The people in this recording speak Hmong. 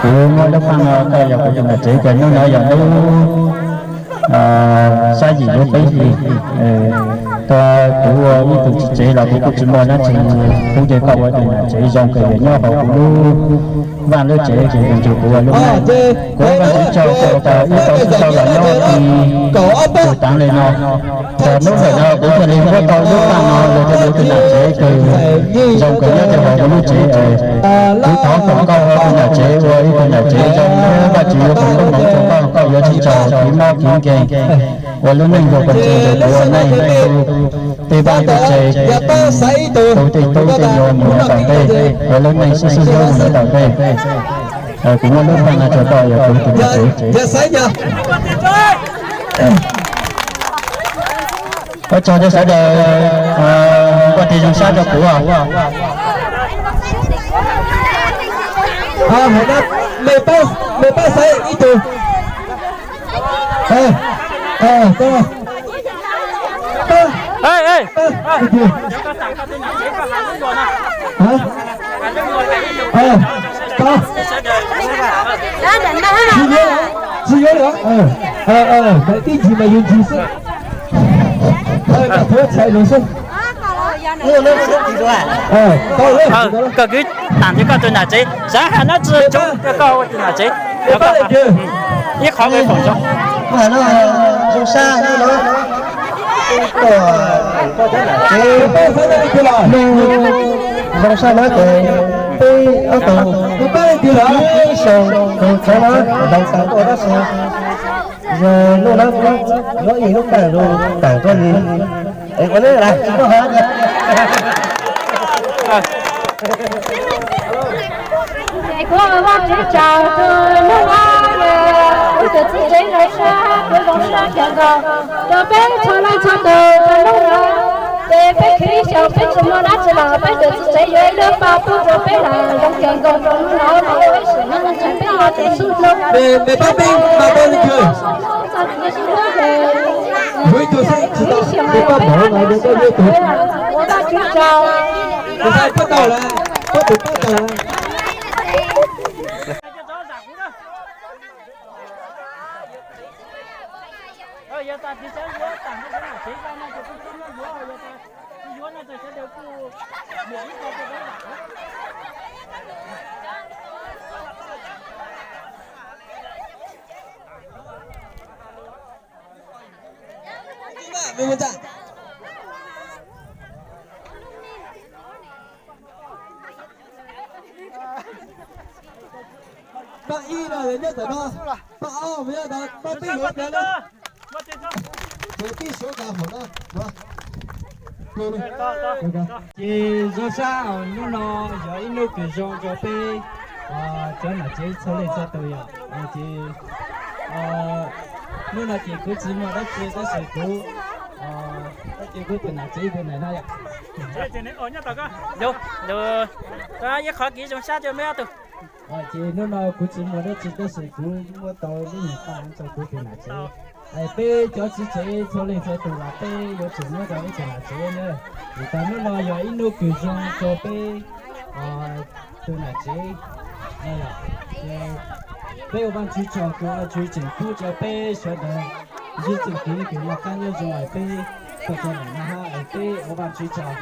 Kuv muab lub paj no rau yog kuv tus niam tsev ces hnub no yog lub sab yim lub peb hlis. Kuv ua ib tug txiv tsev los kuv kuj tsis muaj dab tsi, kuv ces koj ua tus niam tsev zoo kawg, yog nyob hauv kuv lub vaj lub tsev ces ntshe kuv ua lub neej. Kuv ua Vajtswv tsaug rau ib tug tub tau los nyob ti tus taav li no. Thaum hnub ntawm no kuv thiaj li muab tau lub paj no los rau kuv tus niam tsev kws zoo kawg nyob rau hauv kuv lub tsev. Kuv thov foom koj ua tus niam tsev ua ib tug niam tsev zoo, Vajtswv yuav foom koob hmoov rau koj, koj yuav tsis raug kev mob kev nkeeg, ua lub neej zoo kawg, tsis nrog kuv ua neej tu tej vaj tej tsev, tu tej tub tej nyuam mus lawm tom ntej, ua lub neej sib sib hlub mus lawm tom ntej. Kuv muab lub paj no rau koj ua kuv tus niam tsev. Ua tsaug rau sawv daws npaj tig zoo sab rau kuv. Mej pab xaiv ib tug. Tsis yuav, tsis yuav lawm. Tij ntsis mas yus ntsis xwb. Koj kwv tam ntsis koj tus nam tsev, xav hais nab tsi coob rau koj ua tus nam tsev. Ib qhov me foom zoo. Zoo sab no. Tsev zoo sab no ces peb ob tug ib xyoo tus tsev no zoo tas tuaj tab sis yog lub no yuav ib lub paj zoo tas koj li. Es ua neb lawm tsis koj hov. Es kuv ua Vajtswv tsaug rau hnub no, kuv tus txiv tsev zoo sab, kuv zoo sab kawg nkaus rau peb txhua leej txhua tus rau hnub no. Ces peb khwv ib xyoos peb tsis muaj dab tsi los peb tus txiv tsev yuav ib lub paj pub rau peb los zoo kawg nkaus rau hnub no, peb ua ib sim neej ntshai peb yuav tsum sib hlub. Peb pab peb pab peb li kawg. Yuav ib tug xwb tsis tau, peb pab npaum no yuav tau ib tug. Ua Vajtswv tsaug. Tus xav pab tau lawm, pab tus pab tau lawm. Pab ib no nyob ntawm no, pab ob nyob ntawd, pab peb yuav ntawd na. Ces peb suav nqa hauv no. Ces zoo sab, hnub no yog ib hnub kws zoo rau peb cov nam tsev txhua leej txhua tus yom. Ces hnub no ces kuv tsis muaj dab tsi tab sis kuv, ces kuv tus nam tsev tus nam no yom. Ib qhov kev zoo sab rau peb ob tug. Ces hnub no kuv tsis muaj dab tsi tab sis kuv muab tau lub nyuag paj rau kuv tus nam tsev. Peb cov txiv tsev txhua leej txhua tus los peb yuav tsum muab rau ib tug nam tsev na. Vim tas hnub no yog ib hnub kws zoo rau peb tus nam tsev. Peb ua Vajtswv tsaug kws Vajtswv tseem pub rau peb sawv daws zij txuj kev kws muaj qab nyob zoo es peb tau tau nam no hab es peb ua Vajtswv tsaug.